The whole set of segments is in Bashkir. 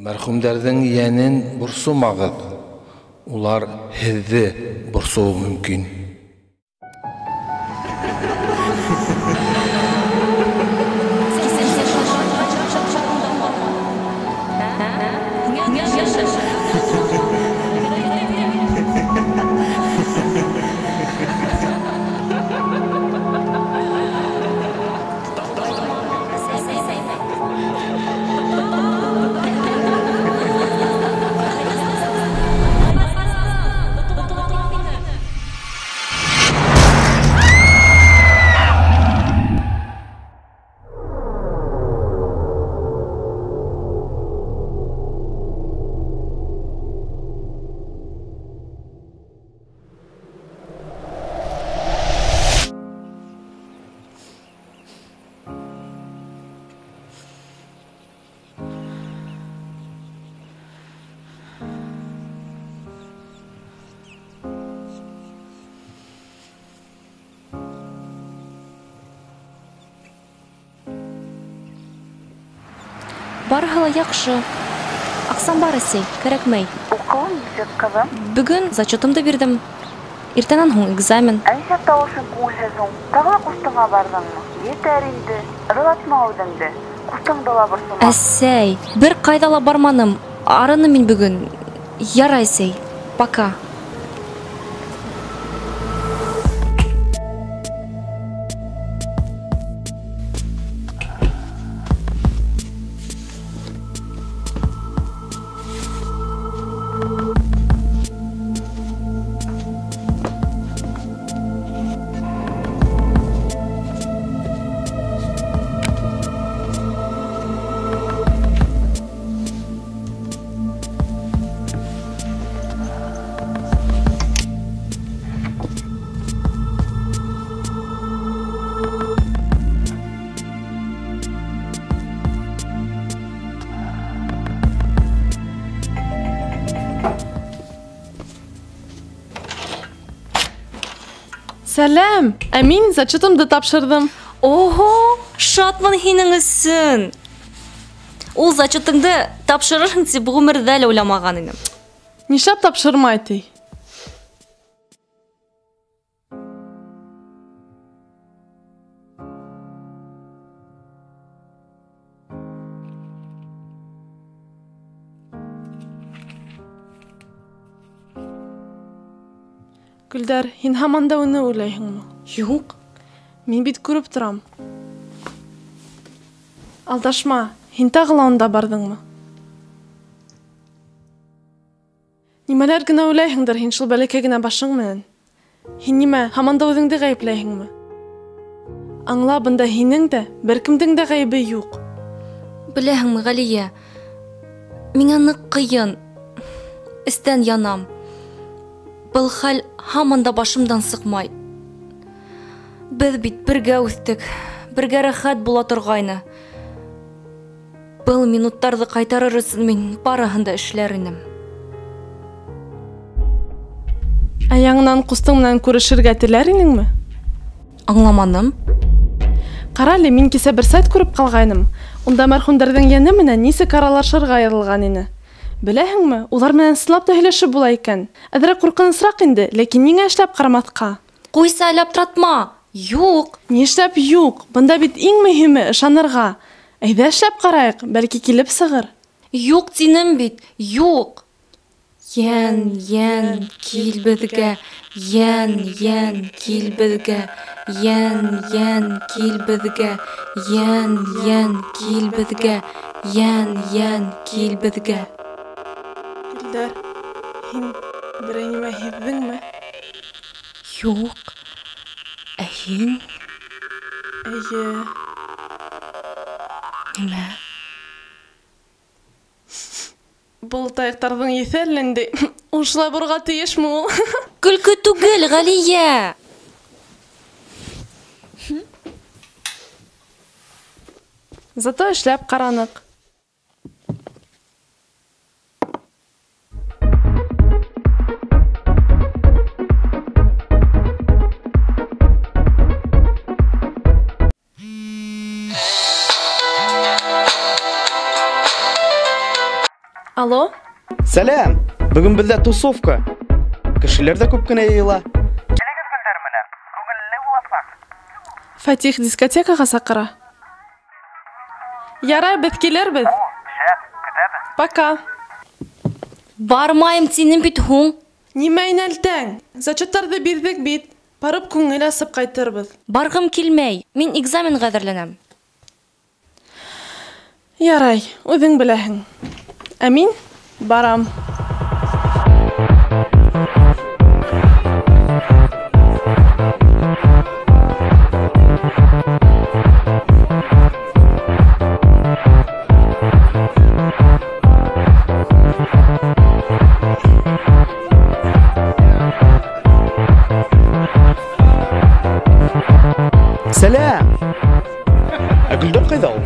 Мәрхүмдәрҙең йәнен борсомағыҙ, улар һеҙҙе борсоуы мөмкин. Барыһы ла яҡшы. Аҡсам бар, әсәй, кәрәкмәй. Уҡыуың нисек, ҡыҙым? Бөгөн зачетымды бирҙем. Иртәнән һуң экзамен. Ә нишләп тауышың күңелһеҙ һуң? Тағы ла ҡустыңа барҙыңмы? Етәр инде. Ыҙалатма үҙеңде. Ҡустыңды ла борсома. Әсәй, бер ҡайҙа ла барманым. Арыным мин бөгөн. Ярай, әсәй. Пока. Сәләм! Ә мин зачетымды тапшырҙым. Ого! Шатмын һинең өсөн! Ул зачетыңды тапшырырһың тип ғүмерҙә лә уйламаған инем. Нишләп тапшырмай ти? Гөлдәр, һин һаман да уны уйлайһыңмы? Юҡ. Мин бит күреп торам. Алдашма, һин тағы ла унда барҙыңмы? Нимәләр генә уйлайһыңдыр һин шул бәләкәй генә башың менән? Һин нимә, һаман да үҙеңде ғәйепләйһеңме? Аңла, бында һинең дә, бер кемдең дә ғәйебе юҡ. Беләһеңме, Ғәлиә, миңә ныҡ ҡыйын. Эстән янам. Был хәл һаман да башымдан сыҡмай. Беҙ бит бергә үҫтек, бергә рәхәт була торғайны. Был минуттарҙы ҡайтарыр өсөн мин барыһын да эшләр инем. Ә яңынан ҡустың менән күрешергә теләр инеңме? Аңламаным. Ҡара әле, мин кисә бер сайт күреп ҡалғайным. Унда мәрхүмдәрҙең йәне менән нисек аралашырға яҙылған ине. Беләһеңме, улар менән ысынлап та һөйләшеп була икән. Әҙерәк ҡурҡынысыраҡ инде, ләкин ниңә эшләп ҡарамаҫҡа? Ҡуйса әле аптыратма. Юҡ. Нишләп юҡ? Бында бит иң мөһиме ышанырға. Әйҙә эшләп ҡарайыҡ, бәлки килеп сығыр. Юҡ тинем бит, юҡ. Йән, йән, кил беҙгә. Йән, йән, кил беҙгә. Йән, йән, кил беҙгә. Йән, йән, кил беҙгә. Йән, йән, кил беҙгә. Гөлдәр, һин берәй нимә һиҙҙеңме? Юҡ. Ә һин? Эйе. Нимә? Был таяҡтарҙың еҫе әллә ниндәй. Ул шулай булырға тейешме ул? Көлкө түгел, Ғәлиә. Зато эшләп ҡараныҡ. Алло? Сәләм! Бөгөн беҙҙә тусовка. Кешеләр ҙә күп кенә йыйыла. Килегеҙ Гөлдәр менән. Күңелле буласаҡ. Фатих дискотекаға саҡыра. Ярай, беҙ килербеҙ. О, шәп, көтәбеҙ. Пока. Бармайым тинем бит һуң. Нимә инәлтәң? Зачеттарҙы бирҙек бит. Барып күңел асып ҡайтырбыҙ. Барғым килмәй. Мин экзаменға әҙерләнәм. Ярай, үҙең беләһең. Ә мин барам. Сәләм! Ә Гөлдәр ҡайҙа ул?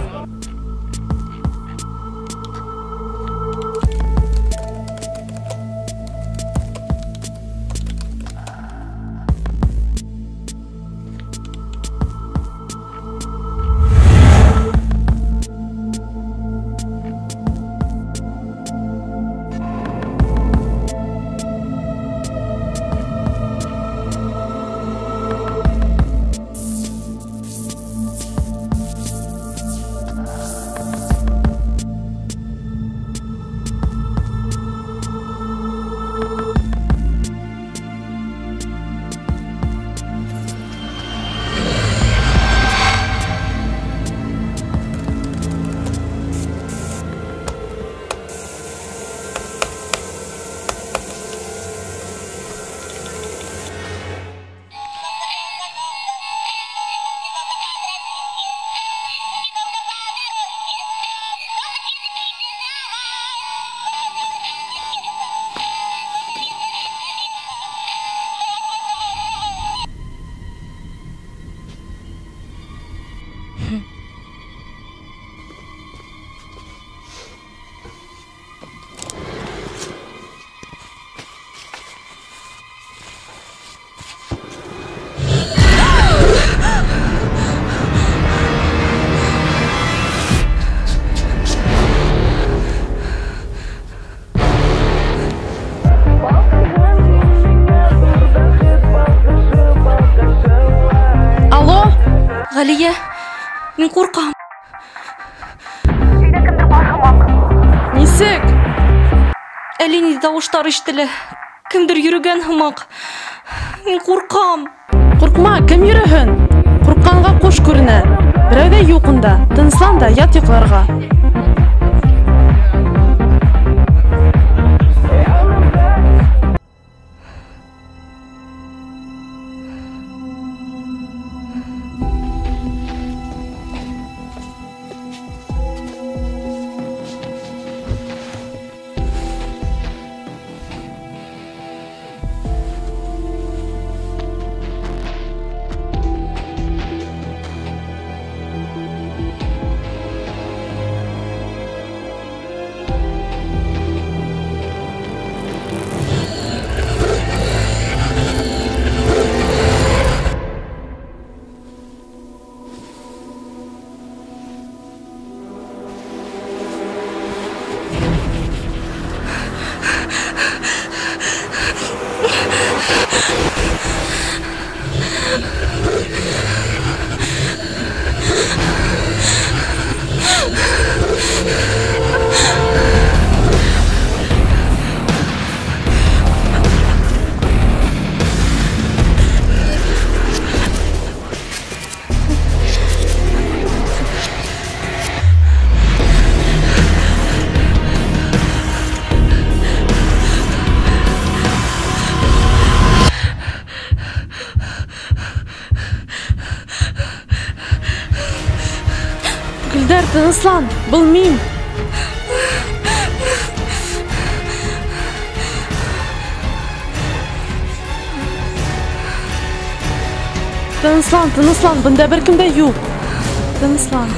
Ғәлиә, мин ҡурҡам. Өйҙә кемдер бар һымаҡ. Нисек? Әллә ни тауыштар ишетелә. Кемдер йөрөгән һымаҡ. Мин ҡурҡам. Ҡурҡма, кем йөрөһөн? Ҡурҡҡанға ҡуш күренә. Берәү ҙә юҡ унда. Тыныслан да ят йоҡларға. Гөлдәр, тыныслан, был мин. Тыныслан, тыныслан, бында бер кем дә юҡ. Тыныслан.